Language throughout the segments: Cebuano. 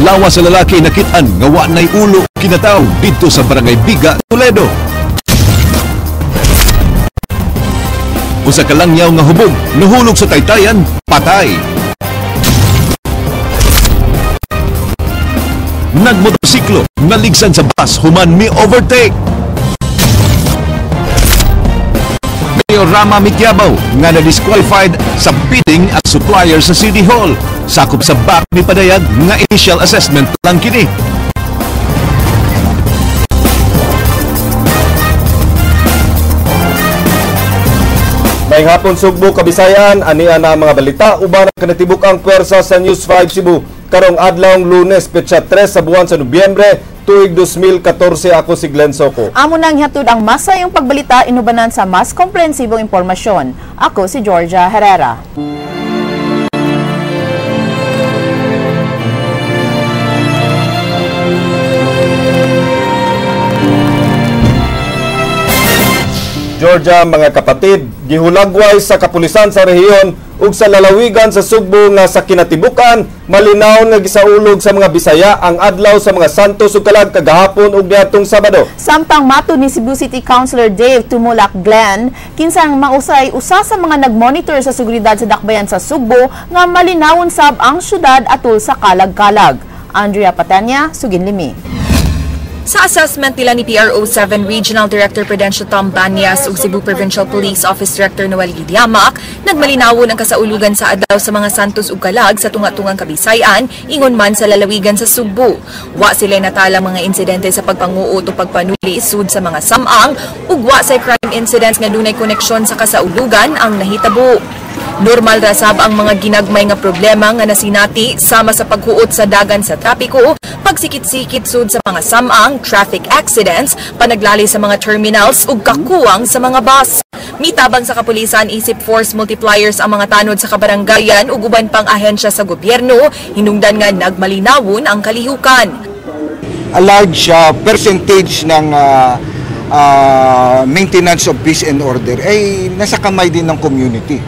Lawas sa lalaki nakitaan nga wa nay ulo kinataw didto sa Barangay Biga, Toledo. Usa ka langyaw nga hubog nahulog sa taytayan, patay. Nagmotorsiklo naligsan sa bus human mi overtake. Mayor Rama Miquiabao nga na-disqualified sa bidding as supplier sa City Hall. Sakop sa BAC ni Padayag nga initial assessment lang kini. Maayong hapon Sugbo, Kabisayan, ania na ang mga balita uban ang kanatibuk ang pwersa sa News 5 Cebu karong adlawng Lunes, petsa 3 sa buwan sa Nobyembre, tuig 2014. Ako si Glenn Soco. Amo nang hihatod ang masayong pagbalita inubanan sa mas komprehensibong impormasyon. Ako si Georgia Herrera. Georgia, mga kapatid, gihulagway sa kapulisan sa rehiyon ug sa lalawigan sa Sugbo nga sa kinatibukan malinaw nga gisaulog sa mga Bisaya ang adlaw sa mga Santos ug Kalag kagahapon ug niadtong Sabado. Samtang matud ni Cebu City Councilor Dave Tumulak Glenn, kinsang mausay usa sa mga nagmonitor sa seguridad sa dakbayan sa Sugbo nga malinawon sab ang syudad atul sa kalag-kalag. Andrea Patanya, Suginlimi. Sa assessment nila ni PRO7 Regional Director Prudencio Tom Banyas ug Cebu Provincial Police Office Director Noel Gidiamac, nagmalinawon ang kasaulugan sa adlaw sa mga Santos ug Kalag sa tunga-tungang Kabisayan, ingon man sa lalawigan sa Sugbo. Wa sila natala mga insidente sa pagpanguot o pagpanuli sud sa mga samang ug wa sa crime incidents nga dunay koneksyon sa kasaulugan ang nahitabo. Normal ra sab ang mga ginagmay nga problema nga nasinati sama sa paghuot sa dagan sa trapiko, pagsikit-sikit sud sa mga samang, traffic accidents, panaglali sa mga terminals ug kakuwang sa mga bus. Mitabang sa kapulisan isip force multipliers ang mga tanod sa kabaranggayan ug uban pang ahensya sa gobyerno, hinungdan nga nagmalinawon ang kalihukan. A large percentage ng maintenance of peace and order ay nasa kamay din ng community.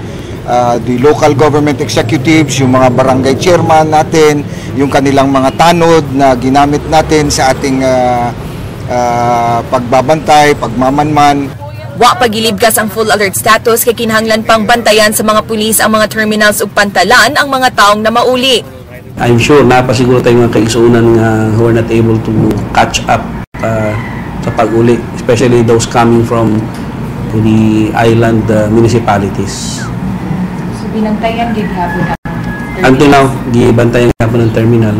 The local government executives, yung mga barangay chairman natin, yung kanilang mga tanod na ginamit natin sa ating pagbabantay, pagmamanman. Wa pagilibgas ang full alert status kay kinahanglan pang bantayan sa mga pulis ang mga terminals ug pantalan ang mga taong na mauli. I'm sure napasiguro tayo mga kaigsuonan nga who are not able to catch up sa pag-uli, especially those coming from the island municipalities. Binantayan gihapon ang terminal. Until now, gibantayan gihapon ang terminal.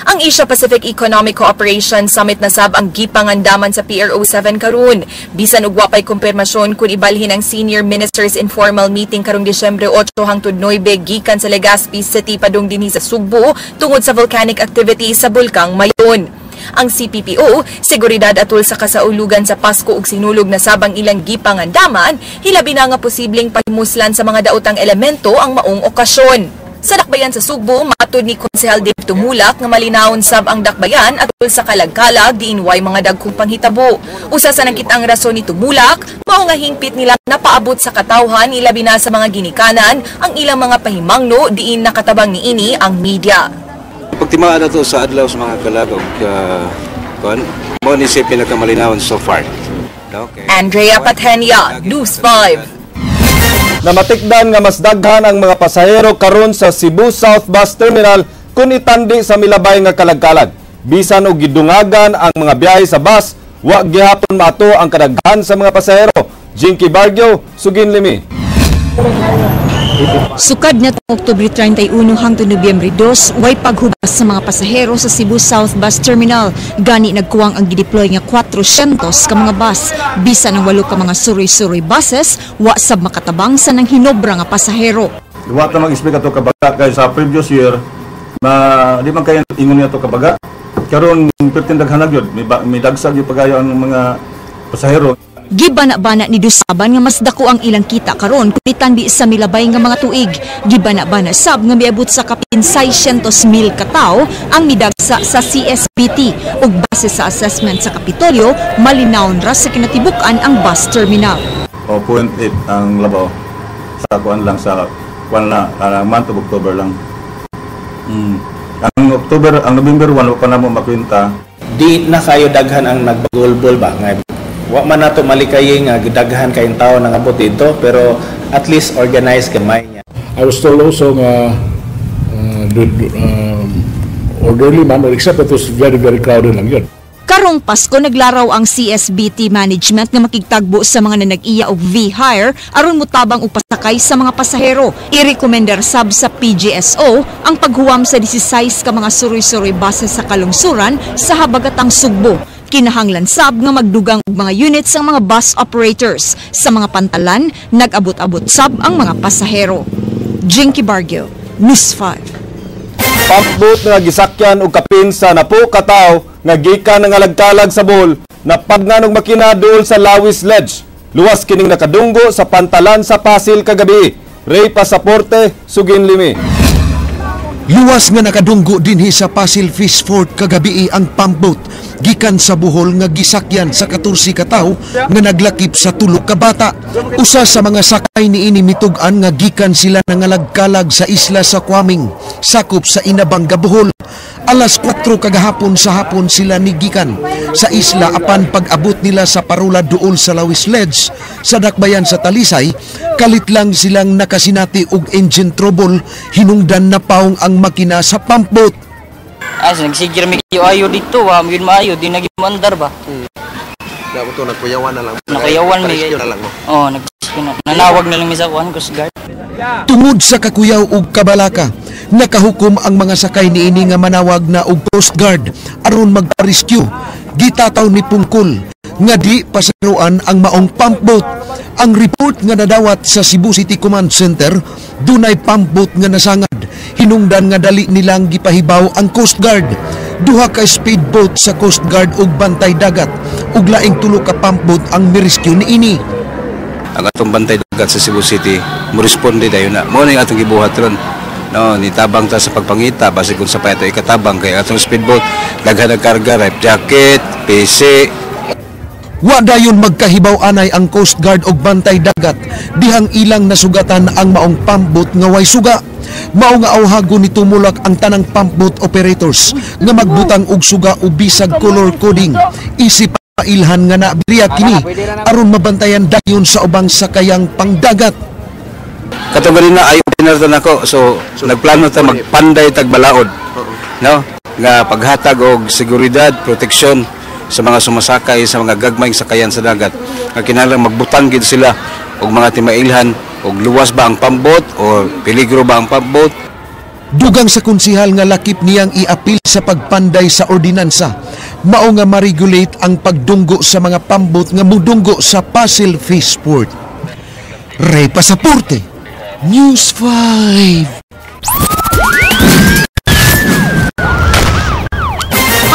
Ang Asia-Pacific Economic Cooperation Summit na sab ang gipangandaman sa PRO7 karon. Bisan og wa pay kumpirmasyon kung ibalhin ang Senior Ministers Informal Meeting karong Disyembre 8 hangtod 9 gikan sa Legazpi City padung dinhi sa Sugbo tungod sa volcanic activity sa Bulkang Mayon. Ang CPPO, seguridad atul sa kasaulugan sa Pasko ug Sinulog na sabang ilang gipangandaman, hilabi na nga posibleng pahimuslan sa mga daotang elemento ang maong okasyon. Sa dakbayan sa Sugbo, matud ni Konsehal Dave Tumulak nga malinawon sab ang dakbayan atul sa kalagkalag diin way mga dagkong panghitabo. Usa sa nakitang rason ni Tumulak, mao nga hingpit nila napaabot sa katawhan ilabi na sa mga ginikanan ang ilang mga pahimangno diin nakatabang niini ang media. Pagtimaan na to sa adlaw sa mga kalagog, mo ni siya pinakamalinawan so far. Okay. Andrea Patenia, News 5. Namatikdan nga mas daghan ang mga pasahero karon sa Cebu South Bus Terminal kung itandi sa milabay nga kalagkalag. Bisan og gidungagan ang mga biyahe sa bus, wa gihapon maato ang kadaghan sa mga pasahero. Jinky Bargio, Suginlimi. Sukad na Oktubre 31 hangtod Nobyembre 2, way paghubas sa mga pasahero sa Cebu South Bus Terminal. Gani nagkuwang ang gideploy nga 400 ka mga bus. Bisan ang 8 ka mga suroy-suroy buses, wa sab makatabang sa nang hinobra nga pasahero. Wa ta mag-expect ato kabaga kay sa previous year, ma di man kay ingon niya ato kabaga. Karon perting daghan na gyud, may dagsag gyud pagayo ang mga pasahero. Gibana-bana ni Dusaban nga mas dako ang ilang kita karon kung itandi sa milabay nga mga tuig. Gibana-bana sab nga miabot sa kapin 600,000 katawo ang midagsa sa CSBT ug base sa assessment sa Kapitolyo, malinawon ra sa kinatibuk-an ang bus terminal. O 0.8 ang labaw sa kuan lang sa kuan na month of October lang. Ang Ang October, ang November 1 wa pa namo makwenta. Di na kayo daghan ang nagbagulbol ba nga wa man nato malikayi nga gidaghan kayong tao nang abot dito, pero at least organized gamay niya. I was told also nga orderly man, except it was very very crowded lang yun. Karong Pasko, naglaraw ang CSBT management nga makigtagbo sa mga nanag-iya og V-Hire aron motabang og pasakay sa mga pasahero. I-recommender sab sa PGSO ang paghuwam sa 16 ka mga suroy-suroy base sa kalungsuran sa habagatang Sugbo. Kinahanglan sab nga magdugang og mga units ang mga bus operators. Sa mga pantalan, nag-abot-abot sab ang mga pasahero. Jinky Bargio, News 5. Pumpboat nga gisakyan og kapin sa napo ka tawo nga gikan nangalagkalag sa Bohol napagnan og makina duol sa Lawis Ledge. Luwas kining nakadunggo sa pantalan sa Pasil kagabi. Ray Pasaporte, sugin limi. Luwas nga nakadunggo dinhi sa Pasil Fish Fort kagabi ang pumpboat gikan sa Bohol nga gisakyan sa 14 ka tawo nga naglakip sa 3 ka bata. Usa sa mga sakay niini mitug-an nga gikan sila nangalagkalag sa isla sa Kwaming, sakop sa Inabanga, Bohol. Alas 4 kagahapon sa hapon sila nigikan sa isla apan pag-abot nila sa parula duol sa Lawis Ledge sa dakbayan sa Talisay, kalit lang silang nakasinati og engine trouble, hinungdan na paong ang makina sa pumpboat. As nagsigir mi ayo dito, wa gyud maayo, di na gyud mandar ba. Dapat to nagkuyawan na lang. Nakuyawan mi. Oh, nanawag na lang mi sa kuan Coast Guard. Tungod sa kakuyaw og kabalaka, nakahukom ang mga sakay niini nga manawag na og Coast Guard aron magpa-rescue. Gitataw ni Pungkol nga di pasaruan ang maong pumpboat. Ang report nga nadawat sa Cebu City Command Center, dunay pumpboat nga nasangad. Hinungdan nga dali nilang gipahibaw ang Coast Guard. Duha ka speedboat sa Coast Guard ug bantay dagat ug laing 3 ka pumpboat ang mirescue niini. Ang atong bantay dagat sa Cebu City moresponde dayon na. Mao ni atong gibuhat ron. No, nitabang ta sa pagpangita basi kung sa pa ito ikatabang kay atong speedboat daghan ang karga, life jacket, PC. Wa dayon magkahibaw anay ang Coast Guard og bantay dagat dihang ilang nasugatan ang maong pumpboat nga way suga. Mao nga awhago ni tumulak ang tanang pumpboat operators nga magbutang og suga o bisag color coding. Isip pailhan nga nabriya kini aron mabantayan dayon sa ubang sakayang pangdagat. Katong ganina ayo pinartan nako, so nagplano ta magpanday tag balaod. No, nga paghatag og seguridad, proteksyon sa mga sumasakay sa mga gagmayng sakayan sa dagat. Nga kinahanglan magbutang gid sila og mga timailhan og luwas ba ang pumpboat o peligro ba ang pumpboat. Dugang sa konsihal nga lakip niyang iapil sa pagpanday sa ordinansa, mao nga ma-regulate ang pagdunggo sa mga pumpboat nga mudunggo sa Pasil Fish Port. Ray Pasaporte, News 5.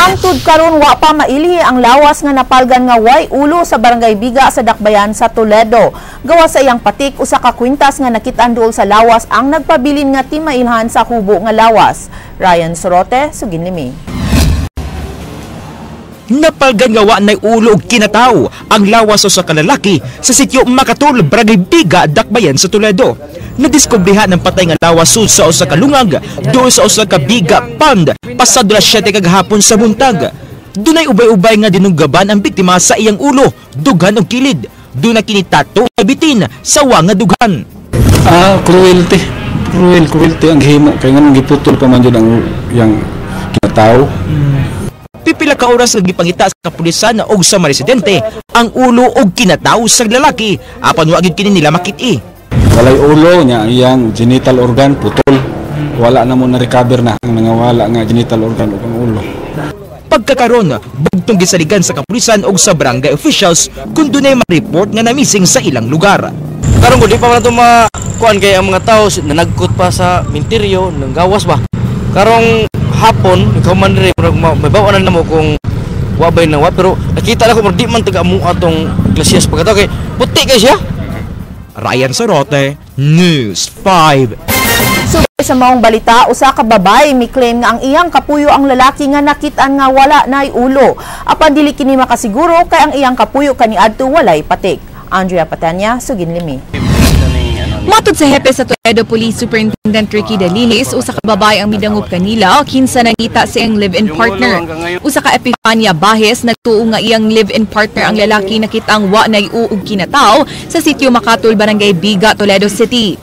Hangtod karon wa pa mailhi ang lawas nga napalgan nga way ulo sa Barangay Biga sa Dakbayan sa Toledo. Gawa sa iyang patik usa ka kwintas nga nakit-an duol sa lawas ang nagpabilin nga timailhan sa hubo nga lawas. Ryan Sorote, sugin limi. Napalgan nga wa nay ulo og kinataw ang lawas sa kalalaki sa sitio Makatul, Barangay Biga, Dakbayan sa Toledo. Nadiskubrihan ang patay nga lawas sud sa usa ka lungag duol sa usa ka biga pond pasado alas 7 kagahapon sa buntag. Dunay ubay-ubay nga dinunggaban ang biktima sa iyang ulo, dughan og kilid. Duna kini tato bitin sa wa nga dughan. Cruelty. Cruelty ang himo kay nganong giputol pa man jud ang iyang kinataw. Pipila ka oras nga gipangita sa kapulisan og sa mga residente ang ulo og kinataw sa lalaki apan wa gyud kini nila makit-i. Walay ulo niya, iyang genital organ putol. Wala na mo na-recover na ang nangawala nga genital organ ug ang ulo. Pagkakaron, bugtong gisaligan sa kapulisan og sa barangay officials kung dunay ma-report nga na-missing sa ilang lugar. Karon ko di pa man ato makuan kay ang mga tao nanagkot pa sa minteryo, nanggawas ba. Karong hapon ikaw man diri may bawa na namo kung wa bay na wa, pero nakita na ko di man taga mo atong iglesia pagkatao kay puti kay siya. Ryan Sorote, News 5. Subay sa maong balita, usa ka babae mi-claim nga ang iyang kapuyo ang lalaki nga nakit-an nga wala nay ulo. Apan dili kini makasiguro kay ang iyang kapuyo kaniadto walay patik. Andrea Patanya, sugin limi. Matod sa hepe sa Toledo Police Superintendent Ricky Dalilis, usa ka babae ang midangop kanila kinsa nangita sa iyang live-in partner. Usa ka Epifania Bahes nagtuo nga iyang live-in partner ang lalaki nakitang wa nay uog kinataw sa sitio Makatol, Barangay Biga, Toledo City.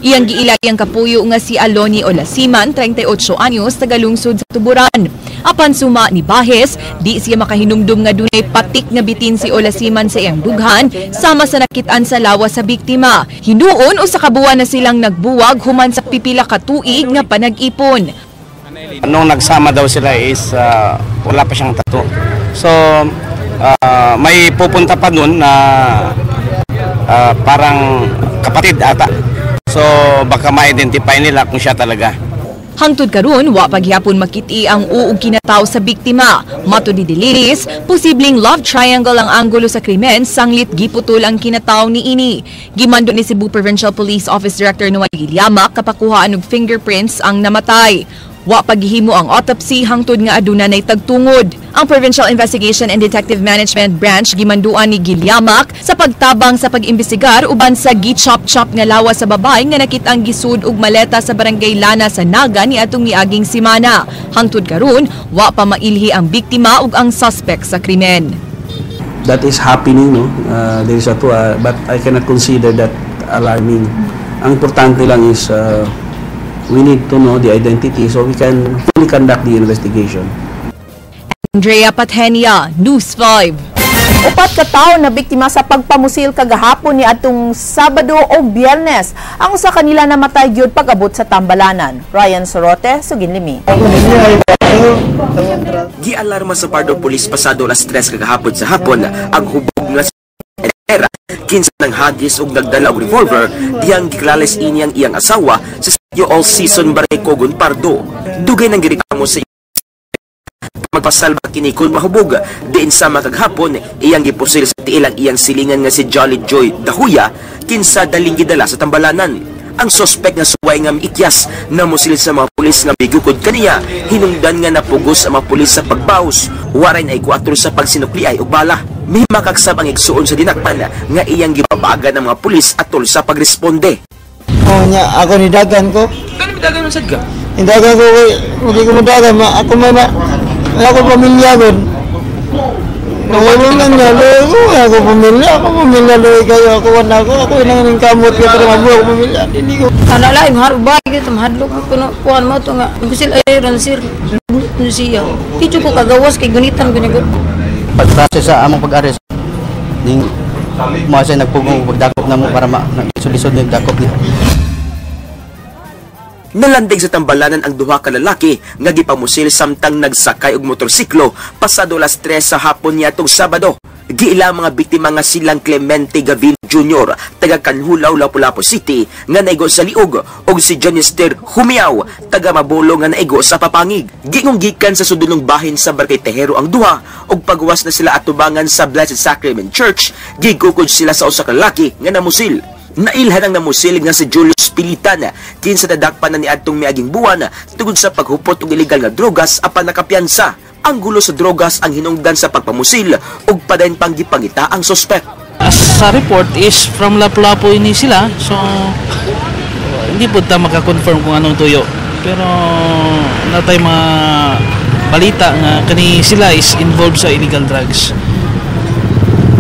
Iyang giila iyang kapuyo nga si Aloni Olasiman, 38 anyos, tagalungsod sa Tuburan. Apan suma ni Bahes, di siya makahinumdum nga dunay patik nga bitin si Olasiman sa iyang dughan, sama sa nakitaan sa lawas sa biktima. Hinuon usa ka buwan na silang nagbuwag human sa pipila ka tuig nga panag-ipon. Nung nagsama daw sila is wala pa siyang tattoo. So may pupunta pa nun na parang kapatid ata. So baka ma-identify nila kung siya talaga. Hangtod karon wa paghihapon makiti ang uog kinataw sa biktima. Matod ni Deliris, posibleng love triangle ang anggulo sa krimen sanglit giputol ang kinataw niini. Gimando ni Cebu Provincial Police Office Director Noel Giliama kapakuhaan og fingerprints ang namatay. Wa paghihimo ang autopsy hangtod nga aduna nay tagtungod. Ang Provincial Investigation and Detective Management Branch gimanduan ni Gilyamak sa pagtabang sa pag-imbestigar uban sa gi-chop-chop nga lawas sa babae nga nakit-ang gisud og maleta sa Barangay Lana sa Naga niadtong miaging semana. Hangtod karon, wa pa mailhi ang biktima ug ang suspect sa krimen. That is happening, no? There is a but I cannot consider that alarming. Ang importante lang is we need to know the identity so we can fully conduct the investigation. Andrea Patenia, News 5. 4 ka tawo na biktima sa pagpamusil kagahapon ni atong Sabado o Biyernes. Ang usa kanila namatay gyud pag-abot sa tambalanan. Ryan Sorote, Suginlimi. Gialarma sa Pardo Police pasado alas 3 kagahapon sa hapon ang hubog nga era kinsa nang hagis og nagdala og revolver diyang giklales ini ang iyang asawa sa sitio All Season Barangay Cogon Pardo. Dugay nang gireklamo sa magpasalba kini kun mahubog diin sa makaghapon iyang gipusil sa tiil ang iyang silingan nga si Jolly Joy Dahuya kinsa daling gidala sa tambalanan. Ang sospek nga suway nga miikyas namusil sa mga pulis nga migukod kaniya hinungdan nga napugos ang mga pulis sa pagbaos. Waray na ikuatro sa pagsinukliay og bala. May makaksab ang igsuon sa dinakpan nga iyang gibabagan ng mga pulis atol sa pagresponde. Oh nya ako ni dagan ko. Kani dagan man sad ka? Dagan ko hindi ko modagan ma ako man ako pamilya ko. Nawala lang niya, ako pamilya, loy kayo, ako wala ako, ako inang kamot ko, pero mabuhay ako pamilya, hindi ko. Kana lang, maharubay, ito, mahadlok ko, kuhan mo ito nga, gusil ay, ransir, siya. Di ko kagawas, kay gunitan ko niya. Pagprocess sa among pag-arrest, ding, mga siya nagpugong pagdakop na mo para ma-lisod na dakop niya. Nalandig sa tambalanan ang duha ka lalaki nga gipamusil samtang nagsakay og motorsiklo pasado alas 3 sa hapon niadtong Sabado. Giila mga biktima nga silang Clemente Gavin Jr. taga Canhulaw, Lapu-Lapu City nga naigo sa liog og si Janister Humiaw taga Mabolo nga naigo sa Papangig. Giingong gikan sa sudunong bahin sa Barangay Tejero ang duha og pagwas na sila atubangan sa Blessed Sacrament Church, gigukod sila sa usa ka lalaki nga namusil. Nailhan ang namusil nga si Julius Pilitan kinsa nadakpan na niadtong miaging buwan tungod sa paghupot og ilegal nga drogas apan nakapiyansa. Ang gulo sa drogas ang hinungdan sa pagpamusil ug padayon pang gipangita ang suspect. As sa report is from Lapu-Lapu ini sila, so hindi po ta makakonfirm kung anong tuyo. Pero natay mga balita nga kani sila is involved sa illegal drugs.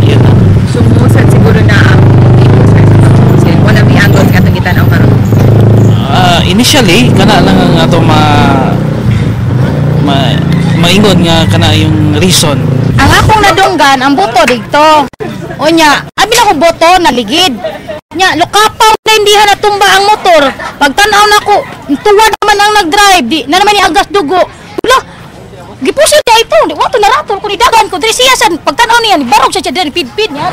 Yan na. So musad siguro na ang one of the angles nga itong gitan-aw karon. Initially kana lang ang ato maingon nga kana yung reason. Ang akong nadunggan ang buto didto. Unya, abi na ko boto naligid. Nya lukapaw na hindi ha natumba ang motor. Pagtan-aw nako, tuwa naman ang nagdrive di na naman ni agas dugo. Hala, gipusil niya ito. Di wato naraton ko ni dagan ko diri siya san pagtan-aw niya ni barog siya diri pidpid niya.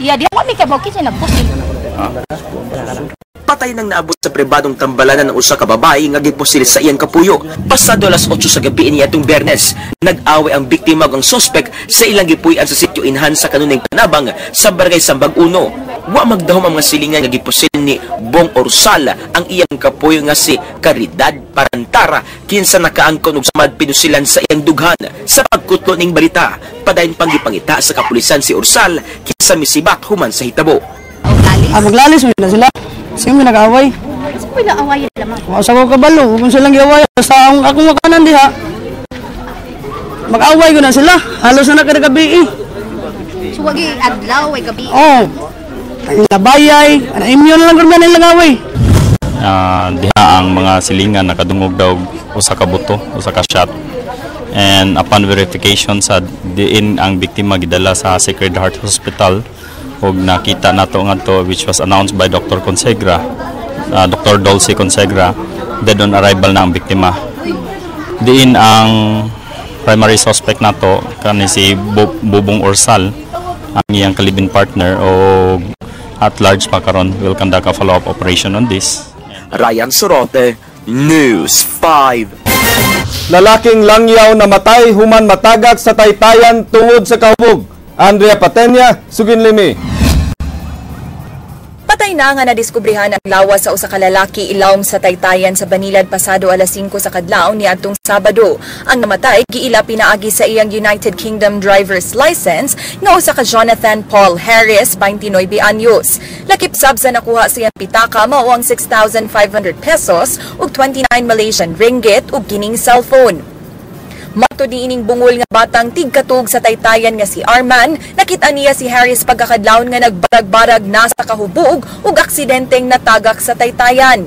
Iya di wa mi kay bawkin siya nagpusil. Patay nang naabot sa pribadong tambalanan ng usa ka babae nga gipusil sa iyang kapuyo. Pasado alas 8 sa gabi niadtong Biyernes, nag-away ang biktima ug ang suspek sa ilang gipuy-an sa sitio Inhan sa kanunay Panabang sa Barangay Sambag 1. Wa magdahom ang mga silingan nga gipusil ni Bong Orsal ang iyang kapuyo nga si Caridad Parantara kinsa nakaangkon og samad pinusilan sa iyang dughan. Sa pagkutlo ning balita, padayon pang gipangita sa kapulisan si Orsal kinsa misibak human sa hitabo. Maglalis mo na sila. Sino may nag-away? Sino may nag-away lamang? Wa sa ko kabalo, kung silang giaway basta ang akong makanan diha. Mag-away ko na sila. Halos na kada gabi eh. So wagi adlaw ay gabi. Oh. Nabayay, ana imyo na lang gud man ilang away. Diha ang mga silingan nakadungog daw usa ka buto, usa ka shot. And upon verification sa diin ang biktima gidala sa Sacred Heart Hospital ug nakita nato ngadto, which was announced by Dr. Consegra, Dr. Dolce Consegra, dead on arrival na ang biktima. Diin ang primary suspect nato kani si Bubong Orsal, ang iyang kalibin partner, o at large pa karon. Will conduct a follow-up operation on this. Ryan Sorote, News 5. Lalaking langyaw namatay human matagak sa taytayan tungod sa kahubog. Andrea Patenya, Suginlimi. Patay na nga nadiskubrihan ang lawas sa usa ka lalaki ilawom sa taytayan sa Banilad pasado alas 5 sa kadlawon niadtong Sabado. Ang namatay giila pinaagi sa iyang United Kingdom driver's license nga usa ka Jonathan Paul Harris, 29 anyos. Lakip sab sa nakuha sa iyang pitaka mao ang 6,500 pesos ug 29 Malaysian ringgit ug kining cellphone. Matod niining bungol nga batang tigkatug sa taytayan nga si Arman, nakita niya si Harris pagkakadlawon nga nagbarag-barag na sa kahubog ug aksidenteng natagak sa taytayan.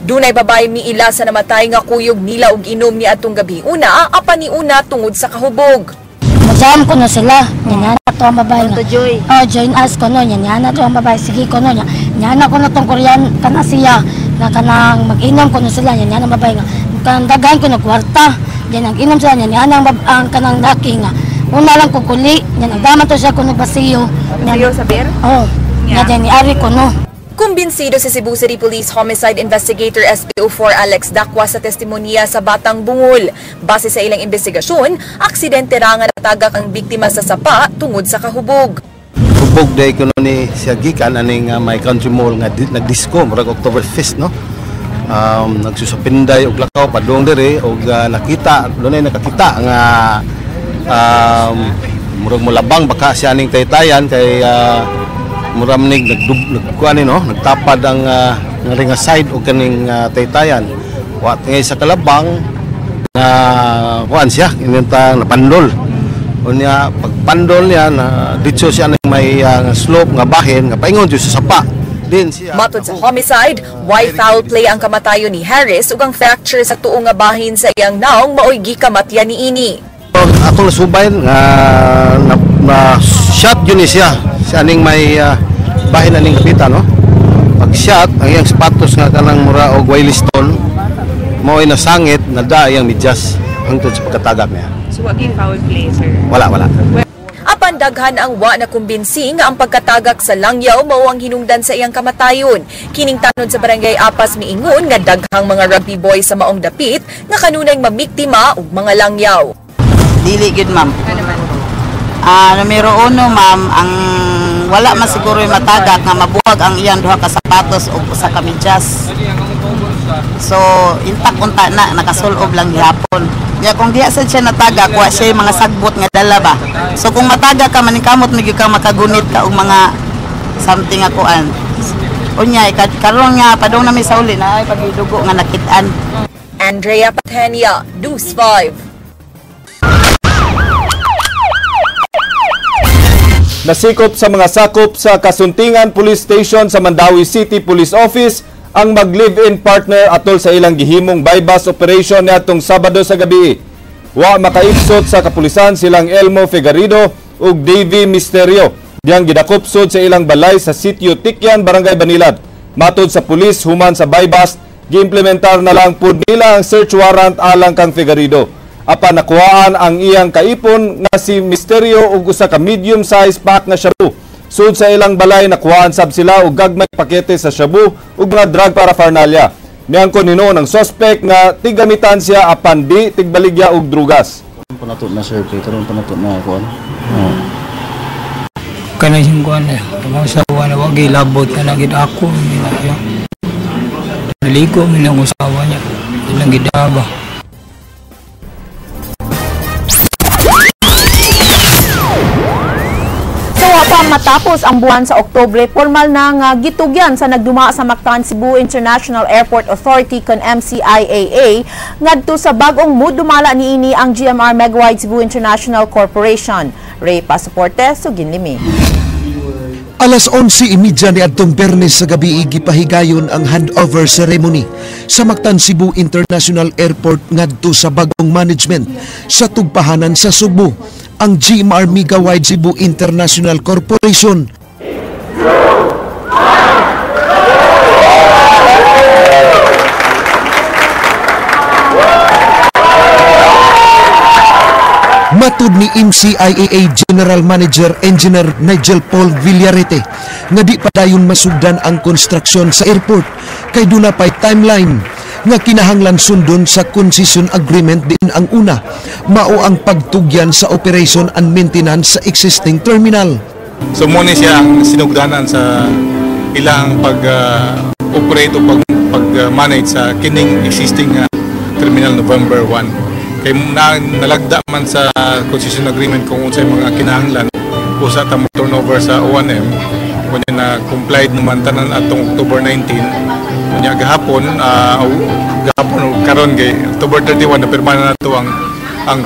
Dunay babae miila sa namatay nga kuyog nila og inom ni atong gabi una, apan niuna tungod sa kahubog. Majam ko na sila, nyana to ang babae nga. Oh, join us ko no, nyana to ang babae, sige ko no, nyana ko na tong Korean kana siya, na kanang mag-inom ko na sila, nyana ang babae nga. Kanang daghan ko na kwarta. Yan ang inom sa niya, ang, ang kanang laki nga. Una lang kukuli, yan ang dama to siya kung nagbasiyo. Basiyo sa beer? Oo. Oh, yan ni Ari ko no. Kumbinsido si Cebu City Police Homicide Investigator SPO4 Alex Dacua sa testimonya sa batang bungol. Base sa ilang investigasyon, aksidente ra nga natagak ang biktima sa sapa tungod sa kahubog. Hubog day kuno ni siya gikan aning may country mall nga nagdisco murag Oktoberfest no. Nagsusupinday og lakaw padung diri og nakita dunay nakakita nga murag molabang baka siya ning taytayan kay murag nig nagkuan ni no, nagtapad ang nga side og kaning taytayan. Wa tingay sa kalabang na kuan siya inintang napandol. Unya pagpandol niya na ditso siya ning may slope nga bahin nga paingon jud sa sapa. Matod sa homicide, why foul play ang kamatayon ni Harris ug ang fracture sa tuo nga bahin sa iyang naong maoy gikamatyan niini. Atong nasubayan nga na shot yun siya sa aning may bahin aning kapita no. Pag shot ang iyang sapatos nga kanang mura og Williston maoy nasangit na da iyang medyas hangtod sa pagkatagak niya. So wa foul play, sir? Wala. Apan daghan ang wa na kumbinsi nga ang pagkatagak sa langyaw mao ang hinungdan sa iyang kamatayon. Kining tanod sa barangay Apas miingon nga daghang mga rugby boys sa maong dapit nga kanunay mamiktima og mga langyaw. Dili gyud ma'am. Numero 1 ma'am, ang wala man siguro yung matagak nga mabuhag ang iyang duha ka sapatos ug usa ka medyas. So intak unta na nakasulob lang gihapon. Ya kung diha sad siya natagak, wa siya mga sagbot nga dala ba. So kung matagak ka maningkamot magyud ka makagunit ka og mga something nga kuan. Unya karon nga padung nami sa uli na ay pagidugo nga nakit-an. Andrea Patenia, News 5. Nasikop sa mga sakop sa Kasuntingan Police Station sa Mandaue City Police Office ang mag-live-in partner atol sa ilang gihimong bypass operation niadtong Sabado sa gabi. Wa makaipsot sa kapulisan silang Elmo Figarido ug Davy Misterio. Diyang gidakopsod sa ilang balay sa sitio Tikyan, Barangay Banilad. Matod sa pulis, human sa bypass, giimplementar na lang pud nila ang search warrant alang kang Figarido. Apan nakuhaan ang iyang kaipon nga si Misterio ug usa ka medium size pack na shabu. Sud sa ilang balay nakuhaan sab sila og gagmay pakete sa shabu ug mga drug paraphernalia. Miangkon hinuon ang suspect nga tiggamitan siya apan di tigbaligya og drugas. Pa nato na sir, karon pa nato na kuan. Kanay sing kuan eh, mga usawa na wag gilabot na lang gid ako nila siya. Naligo mi lang usawa niya, ilang gidaba. Sa pa Matapos ang buwan sa Oktubre, formal na nga gitugyan sa nagduma sa Mactan Cebu International Airport Authority kon MCIAA ngadto sa bag-ong mudumala niini ang GMR Megawide Cebu International Corporation. Ray Pasaporte, Suginlimi. Alas 11:30 ni adtong Biyernes sa gabi, gipahigayon ang handover ceremony sa Mactan Cebu International Airport ngadto sa bagong management sa tugpahanan sa Sugbo, ang GMR Megawide Cebu International Corporation. Matud ni MCIAA General Manager Engineer Nigel Paul Villarete nga di padayon masugdan ang konstruksyon sa airport kay duna pay timeline nga kinahanglan sundon sa concession agreement din ang una mao ang pagtugyan sa operation and maintenance sa existing terminal. So muna siya ang sinugdanan sa ilang pag-operate o pag-manage sa kining existing terminal November 1. Kay nalagda man sa concession agreement kung unsay mga kinahanglan usa ta mo turnover sa O&M, kunya na complied naman tanan atong October 19, kunya gahapon gahapon o karon kay October 31 na pirma na nato ang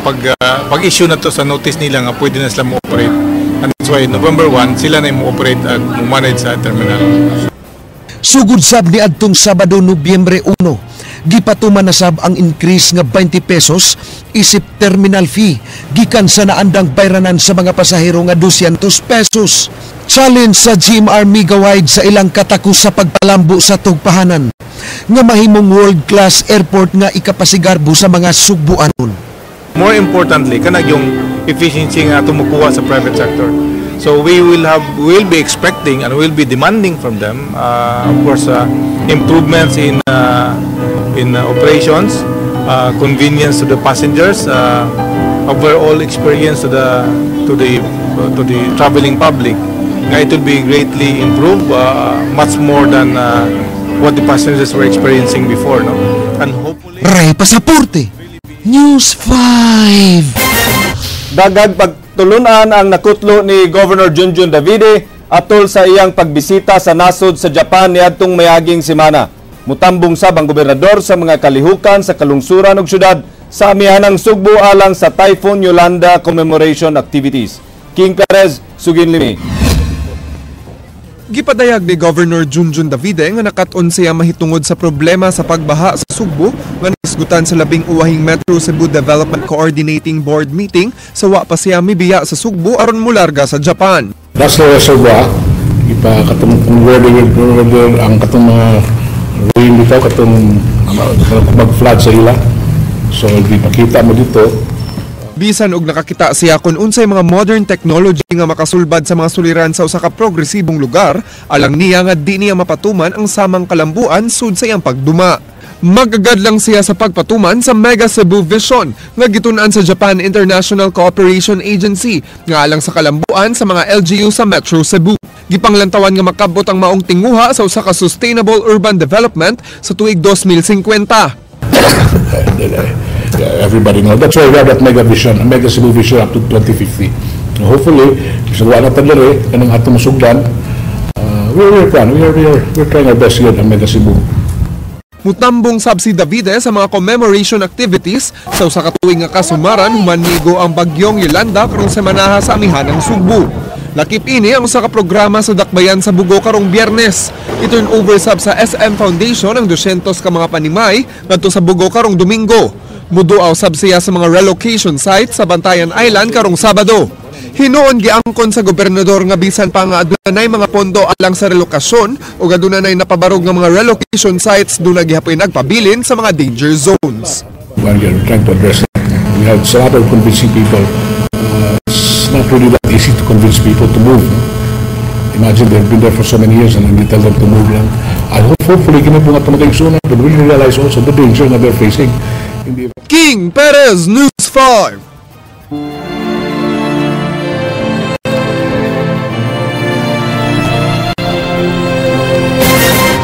pag-issue na to sa notice nila nga pwede na sila mo-operate, and that's why November 1 sila na mo-operate at mo-manage sa terminal. Sugod sab ni adtong Sabado Nobyembre 1, gipatuman na sab ang increase nga 20 pesos isip terminal fee gikan sa naandang bayranan sa mga pasahero nga 200 pesos. Challenge sa GMR Megawide sa ilang katakos sa pagpalambo sa tugpahanan nga mahimong world-class airport nga ikapasigarbo sa mga Sugbuanon. More importantly, kanag yung efficiency nga tumukuha sa private sector. So we will be expecting and will be demanding from them, of course, improvements in operations, convenience to the passengers, overall experience to the traveling public. Nga it will be greatly improved, much more than what the passengers were experiencing before, no? And hopefully, Ray Pasaporte, News 5. Dagag pagtulunan ang nakutlo ni Governor Junjun Davide atol sa iyang pagbisita sa nasod sa Japan niadtong mayaging semana. Mutambong sab ang gobernador sa mga kalihukan sa kalungsuran ug syudad sa amihanang Sugbo alang sa Typhoon Yolanda commemoration activities. King Perez, Suginlimi. Gipadayag ni Governor Junjun Davide nga nakat-on siya mahitungod sa problema sa pagbaha sa Sugbo nga naisgutan sa 11 Metro Cebu Development Coordinating Board meeting sa wa pa siya mibiya sa Sugbo aron mularga sa Japan. That's the reservoir, ipa katong kung where ang katong mga rain dito, katong mag-flood sa ila. So ipakita mo dito. Bisan og nakakita siya kung unsay mga modern technology nga makasulbad sa mga suliran sa usa ka progresibong lugar, alang niya nga di niya mapatuman ang samang kalambuan sud sa iyang pagduma. Magagad lang siya sa pagpatuman sa Mega Cebu Vision nga gitun-an sa Japan International Cooperation Agency nga alang sa kalambuan sa mga LGU sa Metro Cebu. Gipanglantawan nga makabot ang maong tinguha sa usa ka sustainable urban development sa tuig 2050. Everybody knows. That's why we have that mega vision, a mega Cebu vision up to 2050. Hopefully, sa wala na tadlari, kanang atong masugdan, we're trying our best here at Mega Cebu. Mutambong sab si Davide sa mga commemoration activities sa usa ka tuig nga kasumaran humanigo ang bagyong Yolanda karong semanaha sa amihanang Sugbo. Lakip ini ang usa ka programa sa Dakbayan sa Bugo karong Biyernes. I-turn over sab sa SM Foundation ang 200 ka mga panimay ngadto sa Bugo karong Domingo. Muduaw sab siya sa mga relocation sites sa Bantayan Island karong Sabado. Hinuon giangkon sa gobernador nga bisan pa nga adunay mga pondo alang sa relokasyon o adunay napabarog nga mga relocation sites duna gihapoy nagpabilin sa mga danger zones. Well, we are trying to address that. We have a lot of convincing people. It's not really that easy to convince people to move. Imagine they've been there for so many years and then you tell them to move lang. I hope hopefully kini po nga tumatay sooner, but we realize also the danger that they're facing. King Perez, News 5.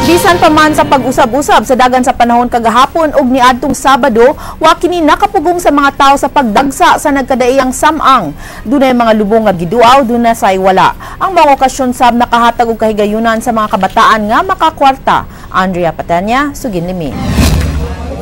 Bisan Bisan pa man sa pag-usab-usab sa dagan sa panahon kagahapon og niadtong Sabado, wa kini nakapugong sa mga tao sa pagdagsa sa nagkadaiyang samang. Dunay mga lubong nga giduaw, dunay say wala. Ang mga okasyon sab nakahatag og kahigayunan sa mga kabataan nga makakwarta. Andrea Patanya, Sugin Limi.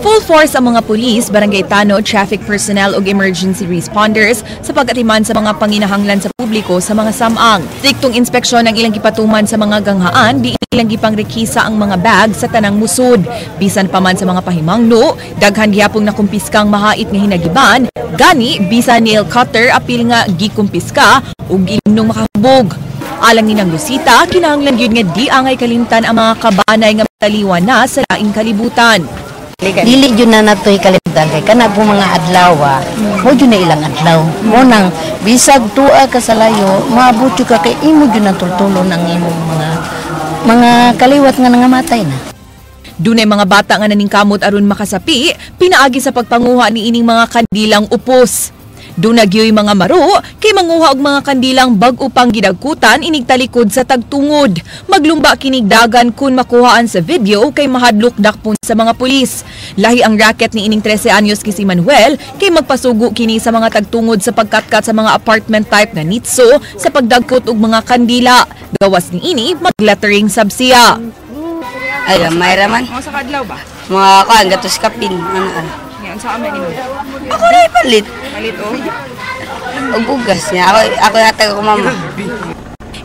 Full force ang mga pulis, barangay tanod, traffic personnel ug emergency responders sa pag-atiman sa mga panginahanglan sa publiko sa mga samang. Striktong inspeksyon ang ilang gipatuman sa mga ganghaan, di ilang gipangrekisa ang mga bag sa tanang musod. Bisan pa man sa mga pahimangno, daghan gihapong nakumpiskang mahait nga hinagiban, gani bisan nail cutter apil nga gikumpiska ug ilimnong makahubog. Alang ni Nang Lucita, kinahanglan gyud nga di angay kalimtan ang mga kabanay nga taliwan na sa laing kalibutan. Dili jud na natoy kalimtan kay kana po mga adlaw, mo jud na ilang adlaw. Mo nang bisag tua ka sa layo, maabot jud ka kay imo jud nang tultulon ang imong mga kaliwat nga nangamatay na. Dunay mga bata nga naningkamot aron makasapi, pinaagi sa pagpanguha ni ining mga kandilang upos. Duna gyoy mga maro kay manguha og mga kandilang bag-o pang gidagkutan inig talikod sa tagtungod. Maglumba kinig dagan kun makuhaan sa video kay mahadlok dakpon sa mga pulis. Lahi ang racket ni ining 13 anyos ki si Manuel kay magpasugo kini sa mga tagtungod sa pagkatkat sa mga apartment type nga nitso sa pagdagkot og mga kandila. Gawas ni ini maglettering sab siya. Ay, may raman. Mga sa kadlaw ba? Mga kuan gatos kapin ano. Yan sa amin nimo. Ako rin palit. Palit oh. Og bugas niya. Ako hatag ako mama.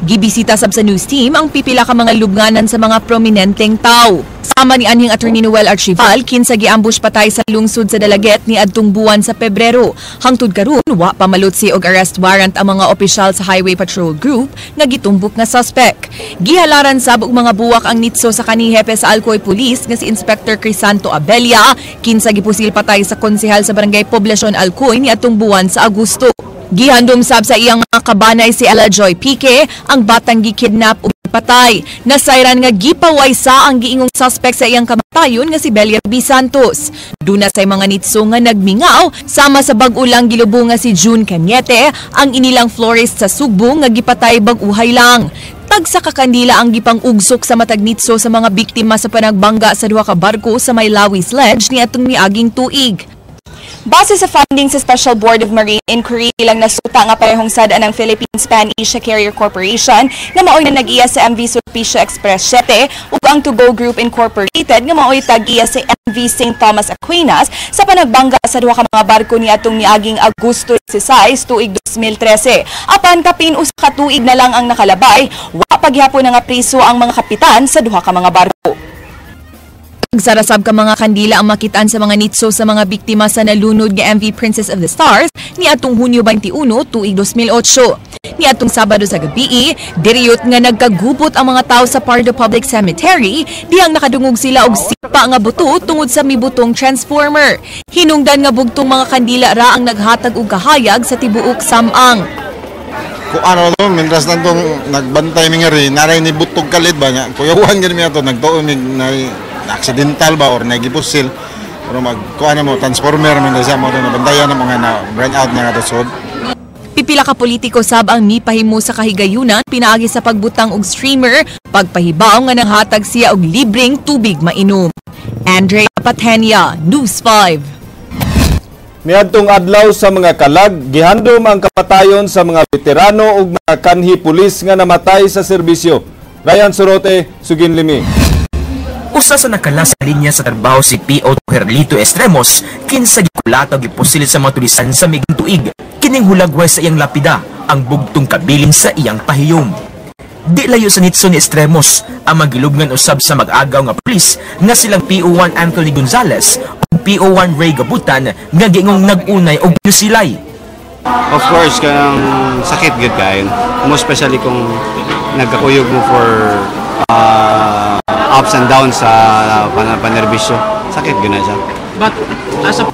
Gibisita sab sa news team ang pipila ka mga lubnganan sa mga prominenteng tao. Sama ni anhing Attorney Noel Archival, kinsa giambush patay sa lungsod sa Dalaguete ni adtong buwan sa Pebrero. Hangtod karon wa pa malutsi og arrest warrant ang mga opisyal sa Highway Patrol Group nga gitumbok nga suspect. Gihalaran sab og mga buwak ang nitso sa kanihepe sa Alcoy Police nga si Inspector Crisanto Abella, kinsa gipusil patay sa konsehal sa Barangay Poblacion Alcoy ni adtong buwan sa Agosto. Gihandom sab sa iyang mga kabanay si Ella Joy Pique ang batang gikidnap ug patay. Nasayran nga gipaway sa ang giingong suspect sa iyang kamatayon nga si Belia B. Santos. Duna say mga nitso nga nagmingaw sama sa bag-o lang gilubong nga si June Cañete ang inilang florist sa Sugbo nga gipatay bag-uhay lang. Tagsa ka kandila ang gipang-ugsok sa matag nitso sa mga biktima sa panagbangga sa duha ka barko sa may Lawis Ledge niadtong miaging tuig. Base sa findings sa Special Board of Marine Inquiry, ilang nasuta nga parehong sad-an ng Philippines Pan Asia Carrier Corporation nga maoy na nag-iya sa MV Sulpicio Express 7 ug ang To Go Group Incorporated nga maoy tag-iya sa MV St. Thomas Aquinas sa panagbangga sa duha ka mga barko niadtong miaging Agosto 16 tuig 2013. Apan kapin usa ka tuig na lang ang nakalabay, wa paghapon nga priso ang mga kapitan sa duha ka mga barko. Sarasab ka mga kandila ang makitaan sa mga nitso sa mga biktima sa nalunod nga MV Princess of the Stars niadtong Hunyo 21, tuig 2008. Niadtong Sabado sa gabi, diriyot nga nagkagubot ang mga tao sa Pardo Public Cemetery dihang nakadungog sila og sipa nga buto tungod sa mibutong transformer. Hinungdan nga bugtong mga kandila ra ang naghatag og kahayag sa tibuok samang. Kung ano to, mientras tanto nagbantay mi nga rin, naray ni butog kalit ba nga, kuyawan gani mi ato nagtuo mi na accidental ba or nagipusil pero magkuha na mo transformer man siya mo nabantayan ng mga na brand out na nga sod. Pipila ka politiko sab ang mipahimo sa kahigayunan pinaagi sa pagbutang og streamer pagpahibaw nga nanghatag siya og libreng tubig mainom. Andrea Patenia, News 5. Niadtong adlaw sa mga kalag, gihandom ang kapatayon sa mga veterano ug mga kanhi pulis nga namatay sa serbisyo. Ryan Sorote, Sugin Limi. Usa sa nakala sa linya sa trabaho si P.O. Herlito Estremos, kinsa gikulata og gipusil sa mga tulisan sa migang tuig. Kining hulagway sa iyang lapida, ang bugtong kabilin sa iyang pahiyom. Di layo sa nitso ni Estremos ang magilubngan usab sa mag-agaw nga pulis nga silang PO1 Anthony Gonzales ug PO1 Ray Gabutan nga giingong nag-unay og silay. Of course, kanang sakit gyud kayo. Most especially kung nagkakuyog mo for ups and downs sa panerbisyo. Sakit gyud na siya. But as a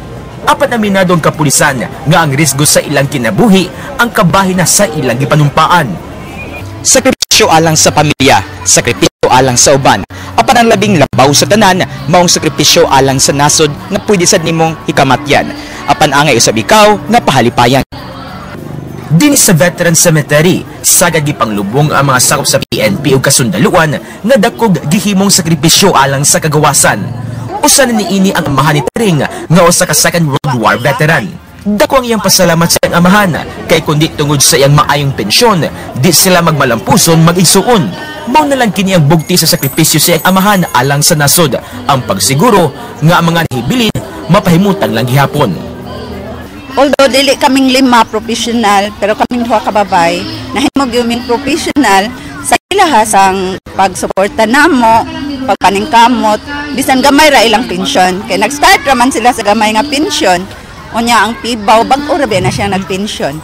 apat na minado ang kapulisan nga ang risgo sa ilang kinabuhi ang kabahin na sa ilang gipanumpaan. Sakripisyo alang sa pamilya, sakripisyo alang sa uban. Apan ang labing labaw sa tanan, maong sakripisyo alang sa nasod nga pwede sad nimong hikamatyan. Apan angay usab ikaw nga pahalipayan. Din sa Veteran Cemetery, sagad gipanglubong ang mga sakop sa PNP ug kasundaluan nga dakog gihimong sakripisyo alang sa kagawasan. Usa na niini ang amahan ni Tring nga usa ka Second World War veteran. Dako ang iyang pasalamat sa iyang amahan kay kundi tungod sa iyang maayong pensyon, di sila magmalampuson mag-igsuon. Mao na lang kini ang bugti sa sakripisyo sa iyang amahan alang sa nasod, ang pagsiguro nga ang mga nahibilin mapahimutan lang gihapon. Although dili kaming lima professional, pero kaming duha ka babay, nahimo gyud ming professional sa ilaha sang pagsuporta namo, pagpaningkamot, bisan gamay ra ilang pensyon. Kay nag-start ra man sila sa gamay nga pensyon. Unya ang pibaw bag-o ra ba na siya nagpensyon.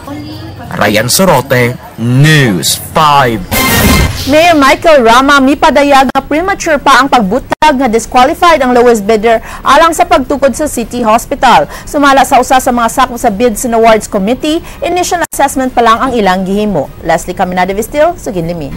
Ryan Sorote, News 5. Mayor Michael Rama mipadayag nga premature pa ang pagbutag nga disqualified ang lowest bidder alang sa pagtukod sa City Hospital. Sumala sa usa sa mga sakop sa Bids and Awards Committee, initial assessment pa lang ang ilang gihimo. Leslie Caminada Vistil, Sugin Limi.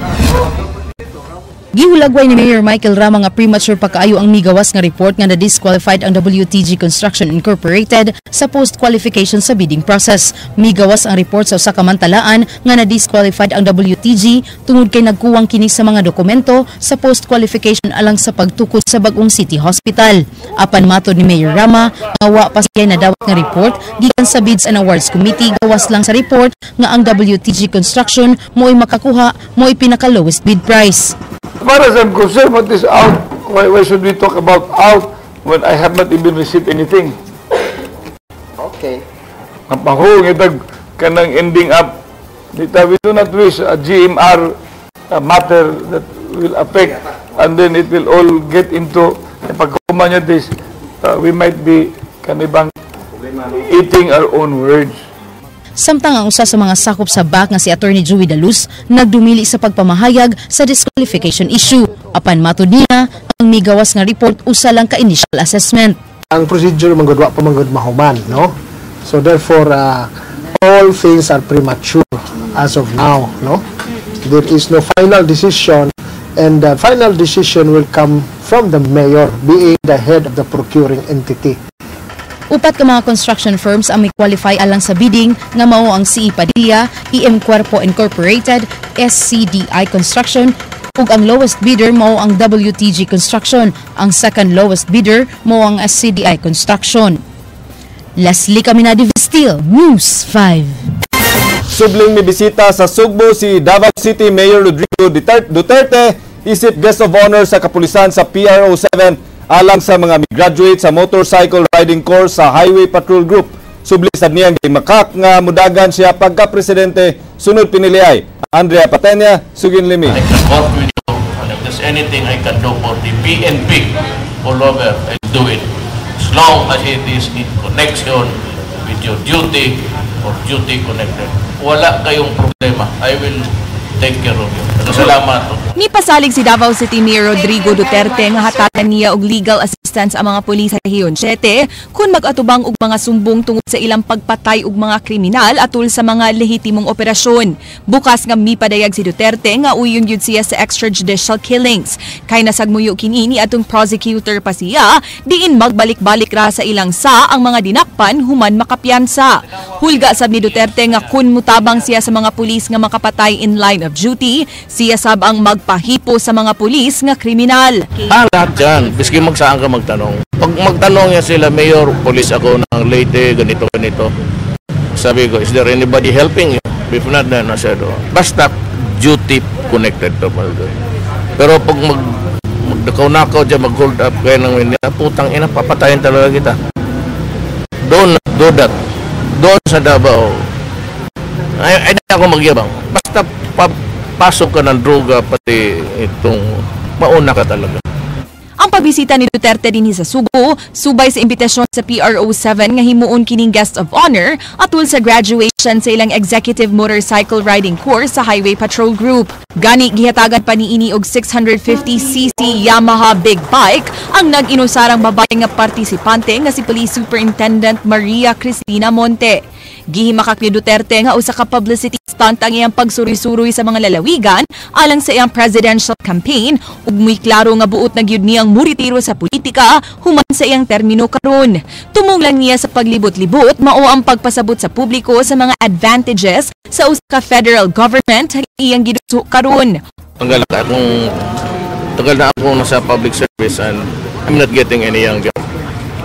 Gihulagway ni Mayor Michael Rama nga premature pa kaayo ang migawas nga report nga na-disqualified ang WTG Construction Incorporated sa post-qualification sa bidding process. Migawas ang report sa usa ka mantalaan nga na-disqualified ang WTG tungod kay nagkuwang kini sa mga dokumento sa post-qualification alang sa pagtukod sa bag-ong City Hospital. Apan matod ni Mayor Rama, nga wa pa siya nadawat nga report gikan sa Bids and Awards Committee, gawas lang sa report nga ang WTG Construction mo'y makakuha mo'y pinaka lowest bid price. As far as I'm concerned, what is out? Why should we talk about out when I have not even received anything? Okay. Mapahong itag kanang ending up. Dita, we do not wish a GMR matter that will affect and then it will all get into pagkuman niya this, we might be kanibang eating our own words. Samtang ang usa sa mga sakop sa BAC nga si Attorney Joey Daluz nagdumili sa pagpamahayag sa disqualification issue. Apan matod niya, ang migawas nga report usa lang ka initial assessment. Ang procedure manggod wa pa manggod mahuman, no? So therefore, all things are premature as of now, no? There is no final decision and the final decision will come from the mayor, being the head of the procuring entity. Upat ka mga construction firms ang may qualify alang sa bidding nga mao ang CE Padilla, EM Cuerpo Incorporated, SCDI Construction ug ang lowest bidder mao ang WTG Construction. Ang second lowest bidder mao ang SCDI Construction. Leslie Caminadi Vestil, News 5. Subling mibisita sa Sugbo si Davao City Mayor Rodrigo Duterte isip guest of honor sa kapulisan sa PRO 7 alang sa mga graduate sa motorcycle riding course sa Highway Patrol Group. Subli sad niyang makak nga mudagan siya pagka-presidente sunod piniliay. Andrea Patenya, Sugin Limi. I can work with you, and if there's anything I can do for the PNP all over, I'll do it. As long as it is in connection with your duty or duty connected. Wala kayong problema. I will take care of you. Salamat. Nipasalig si Davao City Mayor Rodrigo Duterte nga hatagan niya og legal assistance ang mga pulis sa Rehiyon 7 kung mag-atubang og mga sumbong tungod sa ilang pagpatay og mga kriminal atul sa mga lehitimong operasyon. Bukas nga mipadayag si Duterte nga uyon gyud siya sa extrajudicial killings. Kay nasagmuyo kini ni atong prosecutor pa siya, diin magbalik-balik ra sa ilang sa ang mga dinakpan human makapiyansa. Hulga sab ni Duterte nga kun mutabang siya sa mga pulis nga makapatay in line of duty, siya sab ang magpahipo sa mga pulis nga kriminal. Ah, lahat yan. Biski magsaan ka magtanong. Pag magtanong yan sila, "Mayor, police ako ng Leyte, ganito, ganito." Sabi ko, "Is there anybody helping you? If not, then I said, oh, basta duty connected to." Pero pag magnakaw-nakaw dyan, mag-hold up kayo ng Manila, putang ina, papatayin talaga kita. Don't do that. Doon sa Davao, ay di ako magyabang. Basta pasok ka ng droga, pati itong mauna ka talaga. Ang pagbisita ni Duterte dinhi sa Sugbo, subay sa imbitasyon sa PRO 7 nga himuon kining guest of honor atul sa graduation sa ilang executive motorcycle riding course sa Highway Patrol Group. Gani gihatagan pa niini og 650cc Yamaha big bike ang nag-inusarang babae nga partisipante nga si Police Superintendent Maria Cristina Monte. Gihimakak ni Duterte nga usa ka publicity stunt ang iyang pagsuroy-suroy sa mga lalawigan alang sa iyang presidential campaign ug muy klaro nga buot na gyud niyang muritiro sa politika human sa iyang termino karon. Tumong lang niya sa paglibot-libot mao ang pagpasabot sa publiko sa mga advantages sa usa ka federal government nga iyang giduso karon. Tagal na akong nasa public service and I'm not getting any younger.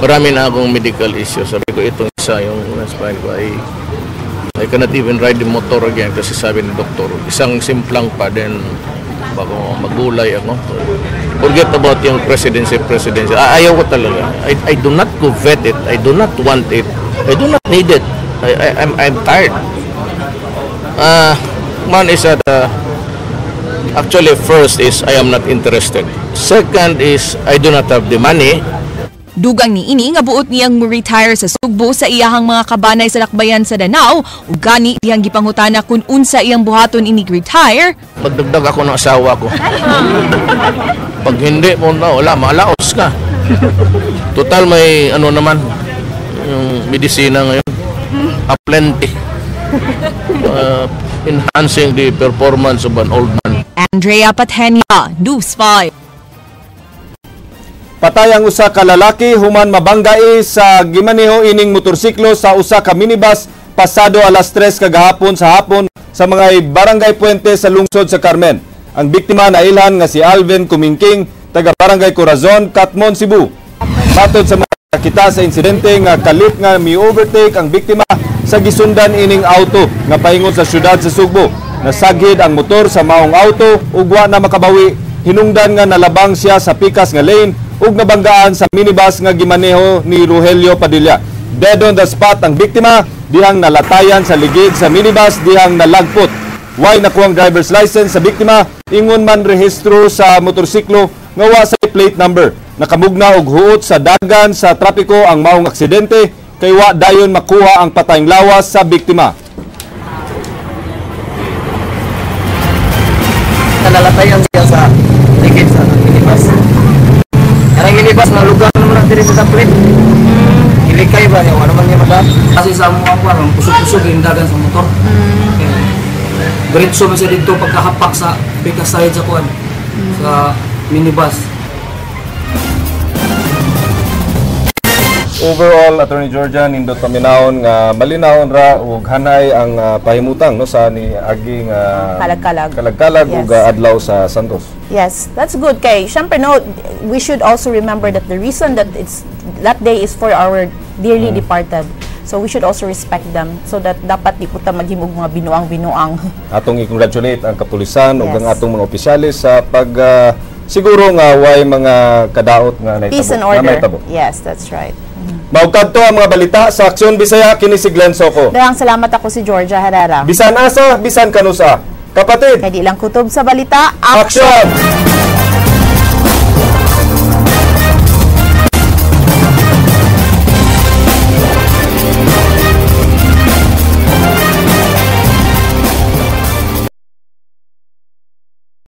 Marami na akong medical issues. Sabi ko, itong isa, yung spine ko ay I cannot even ride the motor again kasi sabi ng doktor, isang simplang pa then bago magulay ako. Forget about yung presidency. Ayaw ko talaga. I do not covet it. I do not want it. I do not need it. I'm tired. Man is that actually, first is I am not interested. Second is I do not have the money. Dugang ni ini nga buot niyang mo-retire sa Sugbo sa iyahang mga kabanay sa Lakbayan sa Danao ug gani iyang gipangutana kung unsa iyang buhaton inig retire. Magdagdag ako ng asawa ko. Pag hindi mo na, wala, maalaos ka. Total may ano naman, yung medisina ngayon, aplenty. Enhancing the performance of an old man. Andrea Patenia, News 5. Patay ang usa ka lalaki human mabanggai sa gimaneho ining motorsiklo sa usa ka minibus pasado alas 3 kagahapon sa hapon sa mga Barangay Puente sa lungsod sa Carmen. Ang biktima nailhan nga si Alvin Kumingking, taga Barangay Corazon, Catmon, Cebu. Matod sa mga kita sa insidente nga kalit nga mi-overtake ang biktima sa gisundan ining auto nga paingon sa syudad sa Sugbo. Nasaghid ang motor sa maong auto ug wa na makabawi, hinungdan nga nalabang siya sa pikas nga lane ug nabanggaan sa minibus nga gimaneho ni Rogelio Padilla. Dead on the spot ang biktima dihang nalatayan sa ligid sa minibus dihang nalagpot. Way nakuha ang driver's license sa biktima, ingon man rehistro sa motorsiklo nga wa sa plate number. Nakamugna og huot sa dagan sa trapiko ang maong aksidente kay wa dayon makuha ang patayng lawas sa biktima. Nalatayan siya sa ligid sa minibus. Karang minibus na lugar naman na diri sa plate. Ilikay ba niya, wala man niya madam. Kasi sa mga kuan, kusog-kusog yung dagan sa motor. Diretso man siya dito pagkahapak sa pika side sa kuan sa minibus. Overall, Attorney Georgia, nindot paminawon nga malinawon ra ug hanay ang pahimutang no sa ni aging Kalagkalag. Kalagkalag Yes. ug adlaw sa Santos. Yes, that's good kay. Syempre no, we should also remember that the reason that it's that day is for our dearly departed. So we should also respect them so that dapat di po ta maghimog mga binuang-binuang. Atong i-congratulate ang kapulisan ug ang Yes. atong mga opisyales sa pag siguro nga way mga kadaot nga naitabo. Peace and nga order. mahitabo. Yes, that's right. Maugkadto ang mga balita sa Aksyon Bisaya, kini si Glenn Soco. Daghang salamat, ako si Georgia Herrera. Bisan asa, bisan kanusa. Kapatid. Kay di lang kutob sa balita. Action!